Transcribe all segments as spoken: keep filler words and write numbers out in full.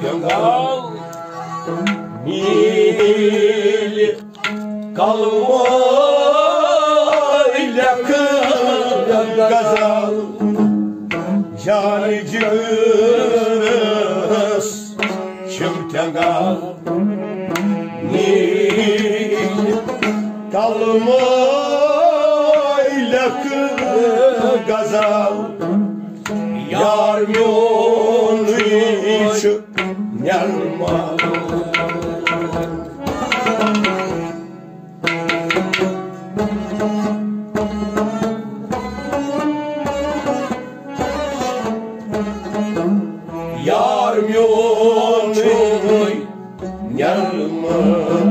کنگال نیٖلہِ کلمہٕ لیکھ غزل، جانہِ جگرس چھِم کنگال۔ نیٖلہِ کلمہٕ لیکھ غزل، یار میونٕے چھُ نرمال۔ یار میون چھُے نرمال،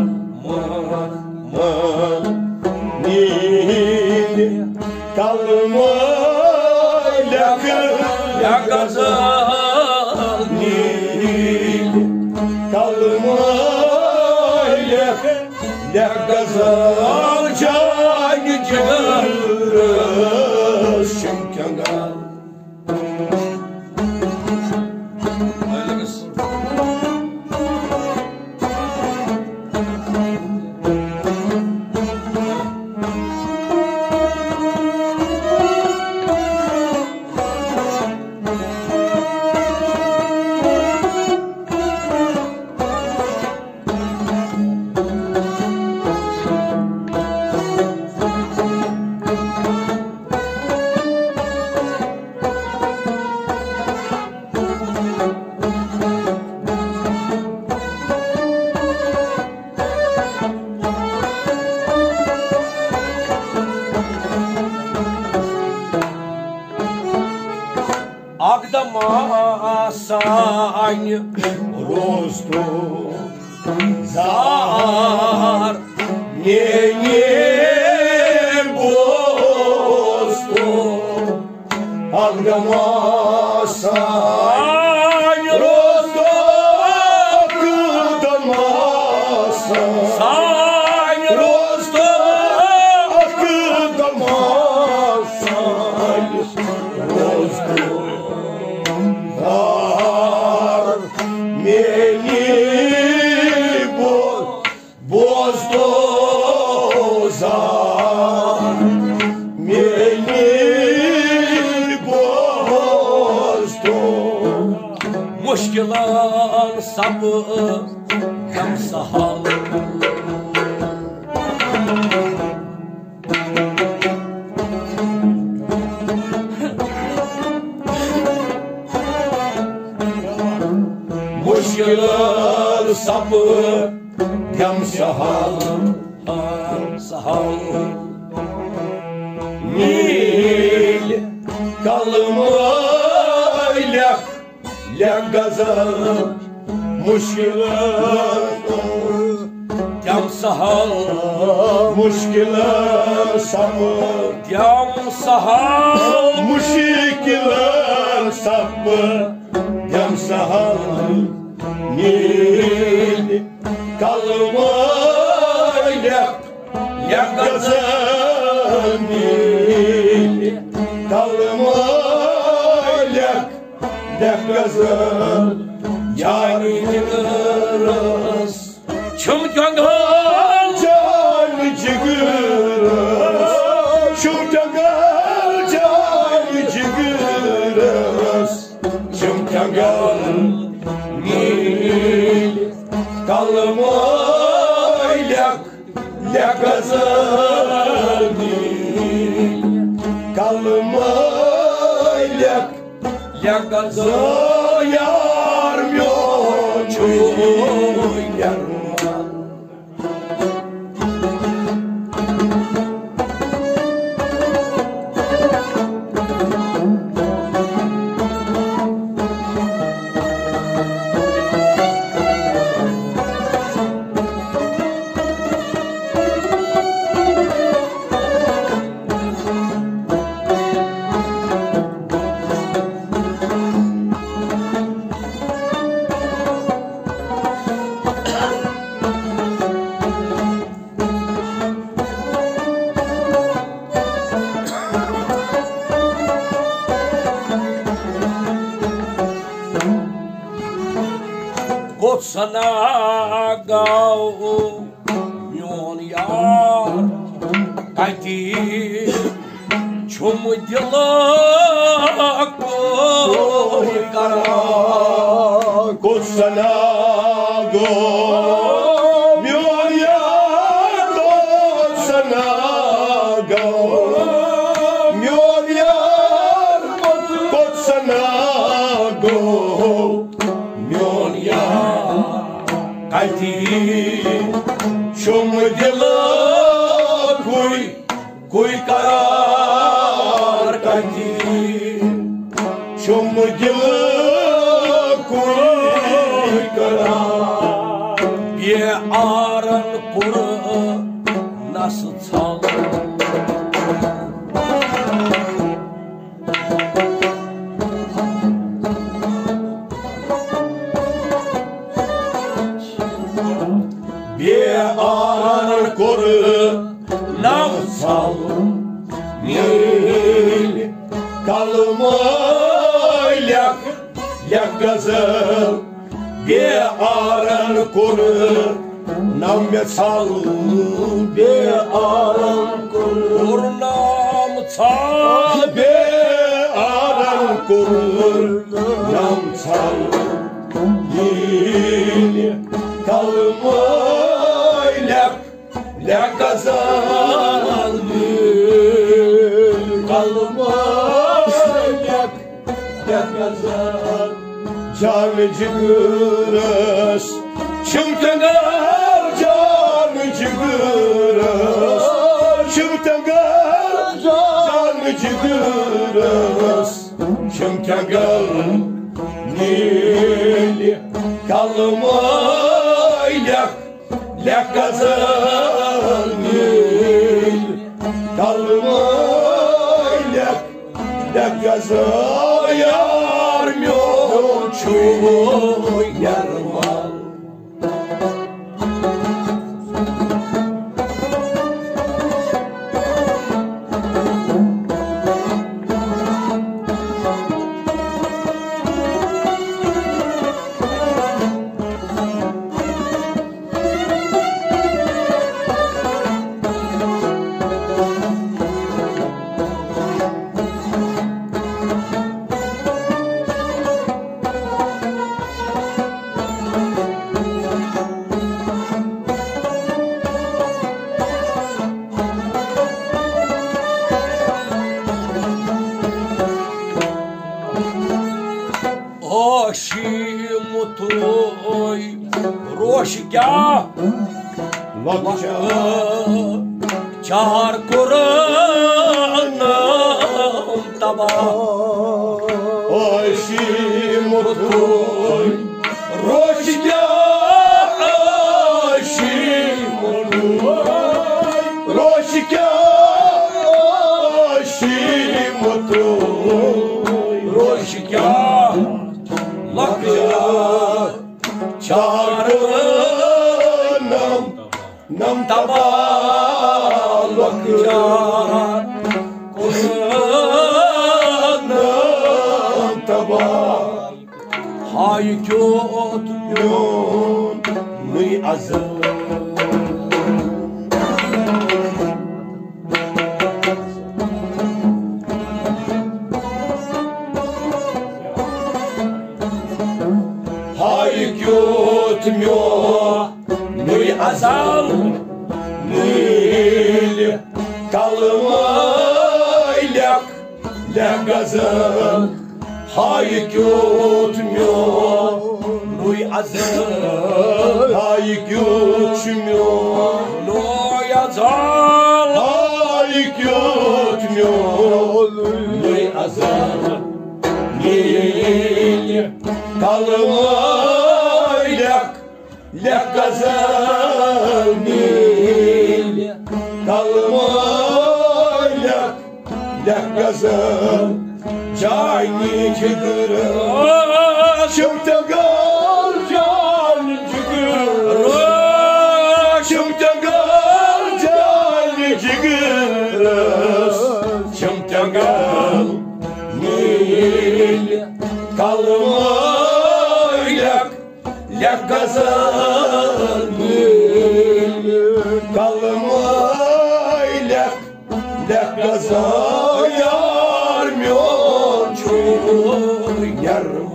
نیٖلہِ کلمہٕ لیکھ، لیکھ غزل، نیٖلہِ کلمہٕ لیکھ، لیکھ غزل، جانہِ جگرس چھِم کنگال۔ اکھ دم آسان روز تو زار میٛانہِ بوز تو۔ اکھ دم آسان روز تو، اکھ دم آسان روز تو، اکھ دم آسان روز تو۔ یار میٛانہِ بو-، بوز تو زار میٛانہِ بوز تو۔ مشکلن سپد غم سہل۔ مشکلن سپد غم سہل، سہل۔ نیٖلہِ کلمہٕ لیکھ، لیکھ غزل، مشکلن تم سہل۔ مشکلن سپد تم سہل۔ مشکلن سپد تم سہل۔ نیٖلہِ کلمہٕ لیکھ، لیکھ غزل، نیٖلہِ کلمہٕ لیکھ، لیکھ غزل، جانہِ جگرس چھُم کنگال۔ جانہِ جگرس چھُم کنگال، جانہِ جگرس چھُم کنگال۔ نیٖلہِ کلمہٕ لیکھ، لیکھ غزل، نیٖلہِ کلمہٕ لیکھ، لیکھ غزل، یار میون چھُے یار۔ سنا گو میون یار کتی چھُم دِلہٕ کوٚر کران۔ کوٚت سنا گوٚو میون یار، کوٚت سنا گوٚو میون یار، کوٚت سنا گوٚو میون یار۔ کتی چھُم دِلہٕ کوٚر کوٚر کرار کتی چھُم دِلہٕ کوٚر کرار۔ بے آرن کوٚر نس ژھل۔ بے آرن کوٚر نم ژھل نیٖلۍ قلمہٕ لیکھ، لیکھ غزل۔ بے آرن کوٚر نم مےٚ ژھل، بے آرن کوٚر نم ژھل۔ بے آرن کوٚر نم ژھل نیٖلۍ قلمہٕ لیکھ، لیکھ غزل، قلمہٕ لیکھ، لیکھ غزل۔ جان جگرس چھِم تنگل، جان جگرس چھِم تنگل، جان جگرس چھِم تنگل۔ نیٖلۍ قلمہٕ لیکھ، لیکھ غزل نیٖلۍ قلمہٕ لیکھ، لیکھ غزل۔ یار میون چھُ یرمل۔ آشی مُتُے روش کیٛاہ لۄکچار۔ چار کوٚرُن تباہ۔ آشی مُتُے روش کیٛاہ، آشی مُتُے روش کیٛاہ، آشی مُتُے روش کیٛاہ لۄکچار۔ چار کوٚرُن نم تباہ لۄکچار، کوٚرُن نم تباہ۔ ہاے کیُتھ میون نُے عزل۔ ہاے کیُتھ میون نُے عزل، نیٖلۍ قلمہٕ لیکھ، لیکھ غزل۔ ہاے کیُتھ میون نُے عزل۔ ہاے کیُتھ چھُ میون نُے عزل۔ ہاے کیُتھ میون نُے عزل۔ نیٖلۍ قلمہٕ لیکھ، لیکھ غزل۔ نیٖلۍ قلمہٕ لیکھ، لیکھ غزل۔ جانی جگرس چھِم تنگل، جان جگرس چھِم تنگل، جان جگرس چھِم تنگل۔ نیٖلۍ قلمہٕ لیکھ، لیکھ غزل، کلمہٕ لیکھ، لیکھ غزل، یار میون چھُ یرمل۔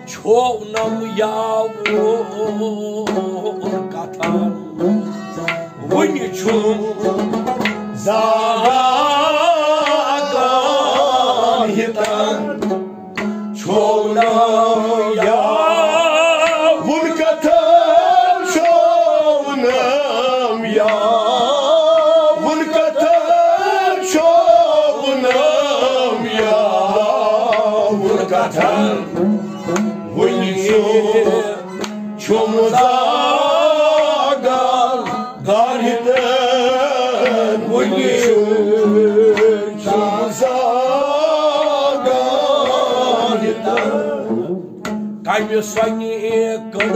چھوونم یاوُر کتھن وُنہِ چھُم زاگان ہِتن۔ چھوونم یاوُر کتھن، چھوونم یاوُر کتھن، چھوونم یاوُر کتھن۔ وُنہِ چھُم زاگان ہِتن، وُنہِ چھُم زاگان ہِتن۔ کمہِ سۄنہِ کٔڑ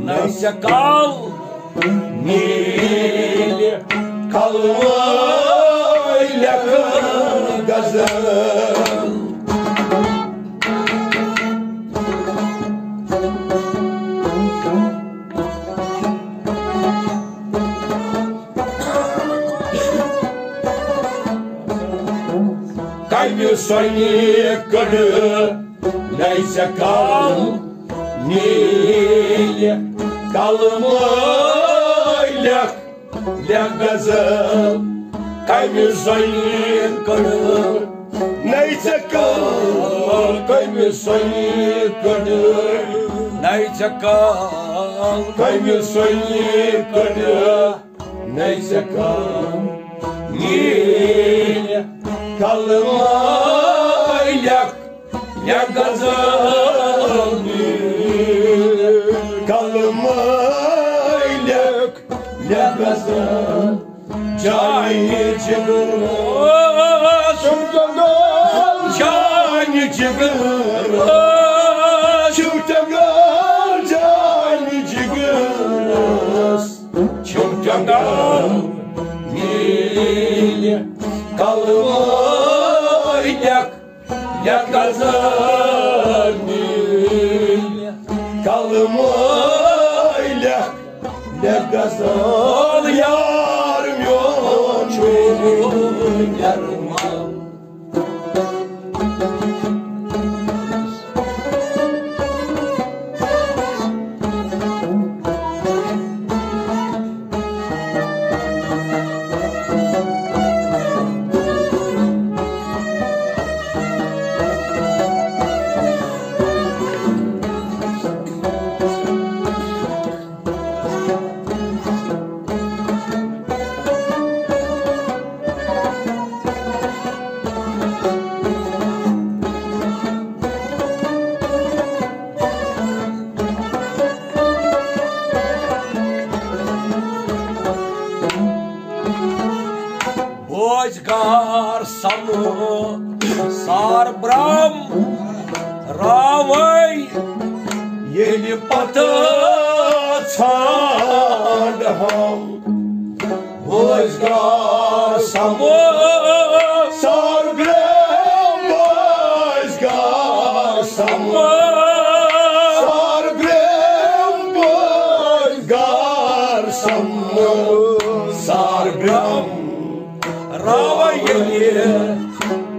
نَے ژےٚ کل نیٖلہِ، کلمہٕ لیکھ غزل۔ کمہِ سۄنہِ کٔڑ نَے ژےٚ کل نیٖلہِ، کلمہٕ لیکھ، لیکھ غزل۔ کمہِ سۄنہِ کٔڑ نَے ژےٚ کل، کمہِ سۄنہِ کٔڑ نَے ژےٚ کل، کمہِ سۄنہِ کٔڑ نَے ژےٚ کل نیٖلہِ، کلمہٕ لیکھ، لیکھ غزل، کلمہٕ لیکھ، لیکھ غزل۔ جانہِ جگر، چھُم جگر، جانہِ جگر، چھُم جگر، جانہِ جگرس۔ چھُم جنگل نیٖلہِ، کلمہٕ لیکھ، لیکھ غزل نیٖلہِ، کلمہٕ لیکھ، لیکھ غزل۔ یار میون چھُ یرمل۔ بوزگار سمو سار برم راوے ییٚلہِ پتہٕ ژھانٛڈہم۔ بوزگار سمو سار برم، بوزگار سمو سار برم، بوزگار سمو سار برم۔ راوے ییٚلہِ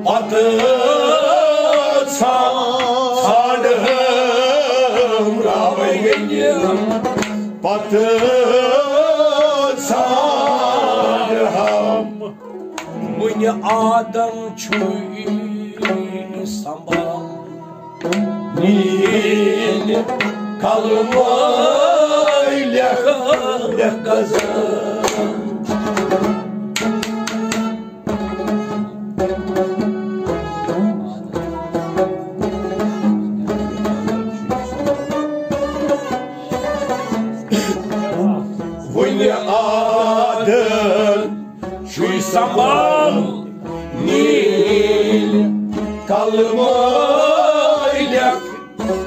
پتہٕ ژھا-، ژھانٛڈہم، راوے ییٚلہِ پتہٕ ژھانٛڈہم۔ وُنہِ آدم چھُے سنبھال۔ نیٖلہِ کلمہٕ لیکھ، غزل۔ وُنہِ عادل چھُے سنبھال نیٖل قلمہٕ لیکھ۔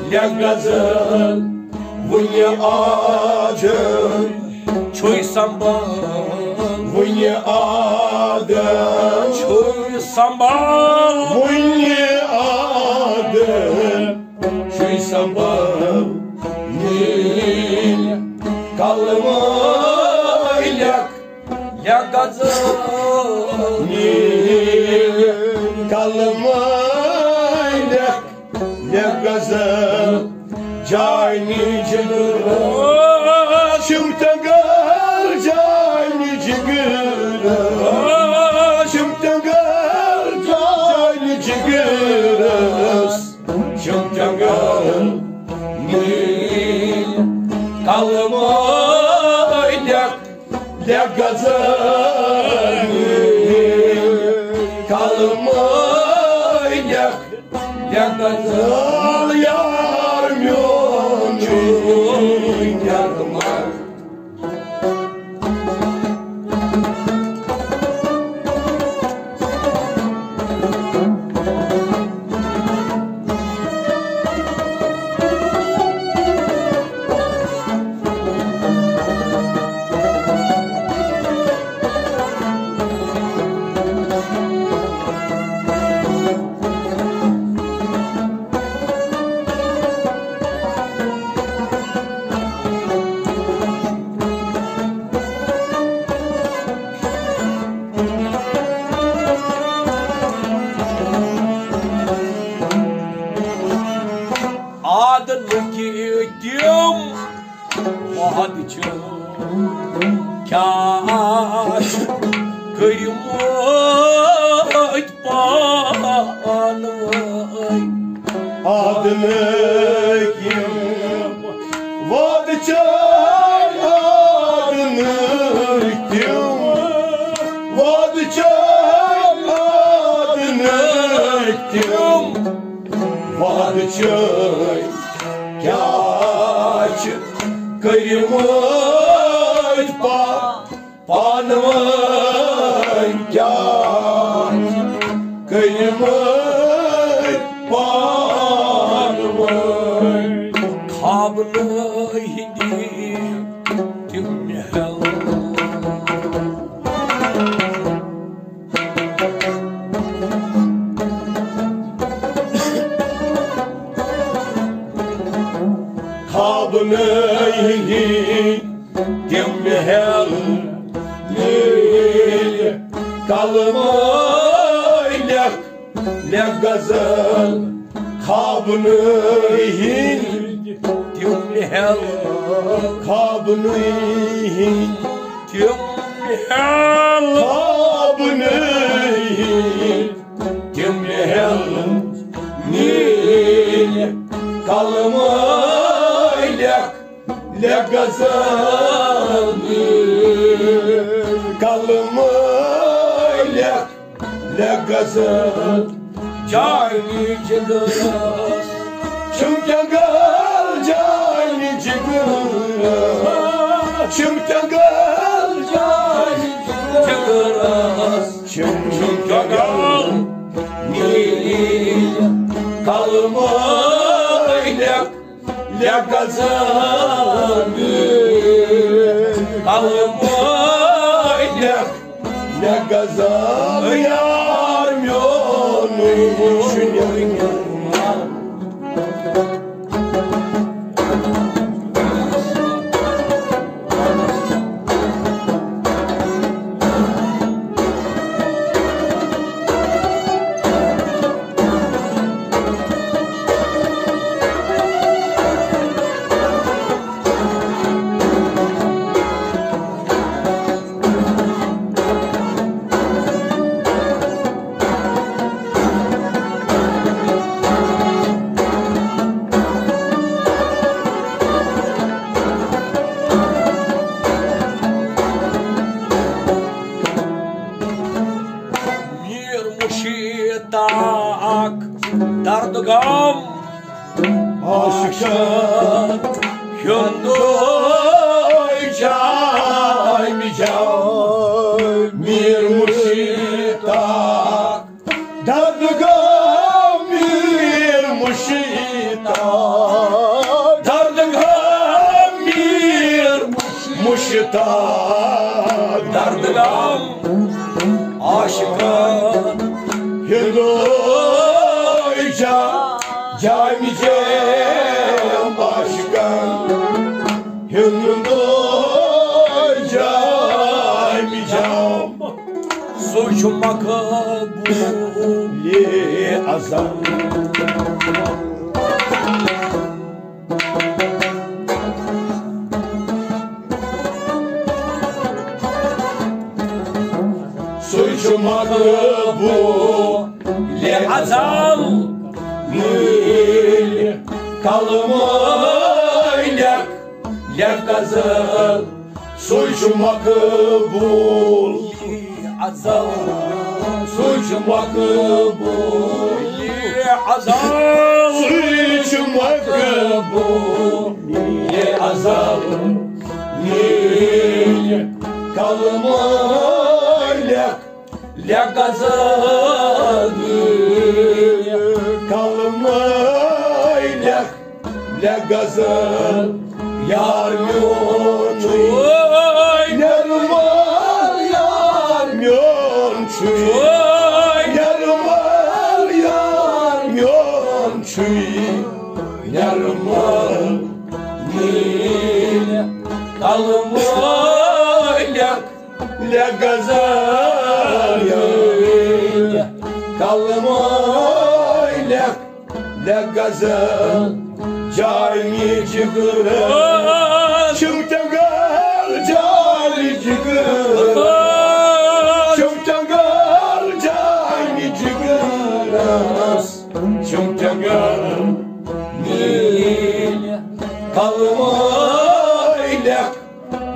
لیکھ غزل وُنہِ عادل چھُے سنبھال۔ وُنہِ عادل چھُے سنبھال۔ وُنہِ عادل چھُے سنبھال۔ نیٖل قلمہٕ لیکھ۔ لیکھ غزل نیٖل قلمہٕ لیکھ۔ لیکھ غزل جانہِ جگرس۔ چھِم تنگل جانہِ جگرس۔ چھِم تنگل جانہِ جگرس۔ چھِم تنگل نیٖل قلمہٕ لیکھ۔ لیکھ غزل قلمہٕ لیکھ۔ لیکھ غزل یار میون چھُے قلمہٕ۔ عادلٕکۍ تِم وعدٕ چھِ کیٛاہ چھِ کٔرۍمٕتۍ پانہٕ ؤنۍ۔ عادلٕکۍ یِم وعدٕ چھِ عادلٕکۍ تِم وعدٕ چھِ عادلٕکۍ تِم وعدٕ چھِ کیٛاہ چھِ کٔرۍمٕتۍ پا-، پانہٕ ؤنۍ کیٛاہ چھِ کٔرۍمٕتۍ پانہٕ ؤنۍ۔ خوابہٕ نٲوۍ ہِنٛدۍ تِم محل۔ خوابہٕ نٲوۍ ہِنٛدۍ تِم محل میٲنۍ قلمہٕ لیکھ، لیکھ غزل۔ خوابہٕ نٲوۍ ہِنٛدۍ تِم محل، خوابہٕ نٲوۍ ہِنٛدۍ تِم محل، خوابہٕ نٲوۍ ہِنٛدۍ تِم محل میٲنۍ قلمہٕ لیکھ، لیکھ غزل میٲنۍ قلمہٕ لیکھ، لیکھ غزل جانہِ جگرس۔ چھِم تنگل جانہِ جگرس، چھِم تنگل جانہِ جگرس، چھِم، چھِم تنگل میٲنۍ قلمہٕ لیکھ، لیکھ غزل میٲنۍ قلمہٕ لیکھ، لیکھ غزل یار میون چھُ نیران۔ دردغم عاشقن ہُنٛدُے جامہِ جام میر مشتاق۔ دردغم میر مشتاق، دردغم میر مشتاق، دردغم عاشقن ہُنٛدُے جا-، جامہِ جام عاشقن ہُنٛدُے جامہِ جام۔ سُے چھُ مقبوٗلِ ازل۔ سُے چھُ مقبوٗلِ ازل۔ میٖلہِ قلمہٕ لیکھ، لیکھ غزل۔ سُے چھُ مقبوٗلِ ازل۔ سُے چھُ مقبوٗلِ ازل۔ سُے چھُ مقبوٗلِ ازل۔ میٖلہِ قلمہٕ لیکھ، لیکھ غزل۔ قلمہٕ لیکھ، لیکھ غزل۔ یار میون چھُے نِرمل، یار میون چھُے نِرمل، یار میون چھُے نِرمل۔ میٖلہِ قلمہٕ لیکھ، لیکھ غزل۔ قلمہٕ لیکھ، لیکھ غزل۔ جامہِ جگرس چھُم تنگل، جامہِ جگرس چھُم تنگل، جامہِ جگرس چھُم تنگل۔ میٖلہِ قلمہٕ لیکھ،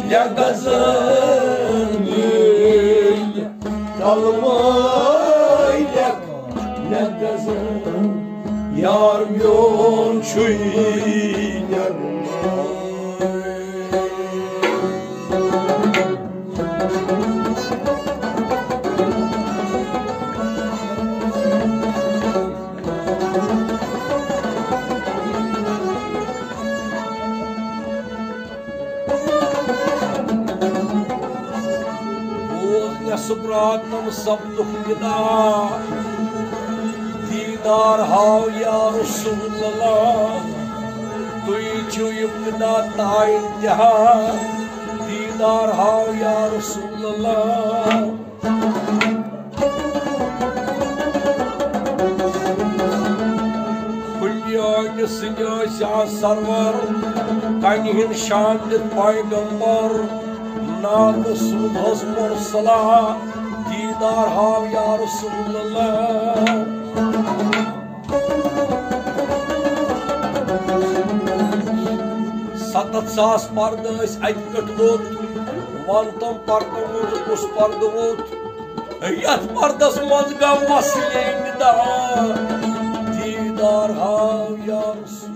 لیکھ غزل۔ میٖلہِ قلمہٕ لیکھ، لیکھ غزل۔ یار میون چھُے نِرمل۔ بوز نٮ۪صٕف راتن سپدُکھ ندا، دیٖدار ہاو یا رسول اللہ۔ تُہۍ چھِو ابتدا تا انتہا، دیٖدار ہاو یا رسول اللہ۔ بُنیٲدِ سٕنٛدۍ ٲسۍ آز سرور، کنہِ ہٕنٛدۍ شان دِتھ پیغمبر۔ نعت سُنٛد حظ مرسلا، دیٖدار ہاو یا رسول اللہ۔ ستتھ ساس پردٕ ٲسۍ اَتہِ پٮ۪ٹھ لوٚت، وَن تِم پردٕ منٛز کُس پردٕ ووٚت؟ یَتھ پردس منٛز گوٚو وصلے ندا، دیٖدار ہاو یا رسول۔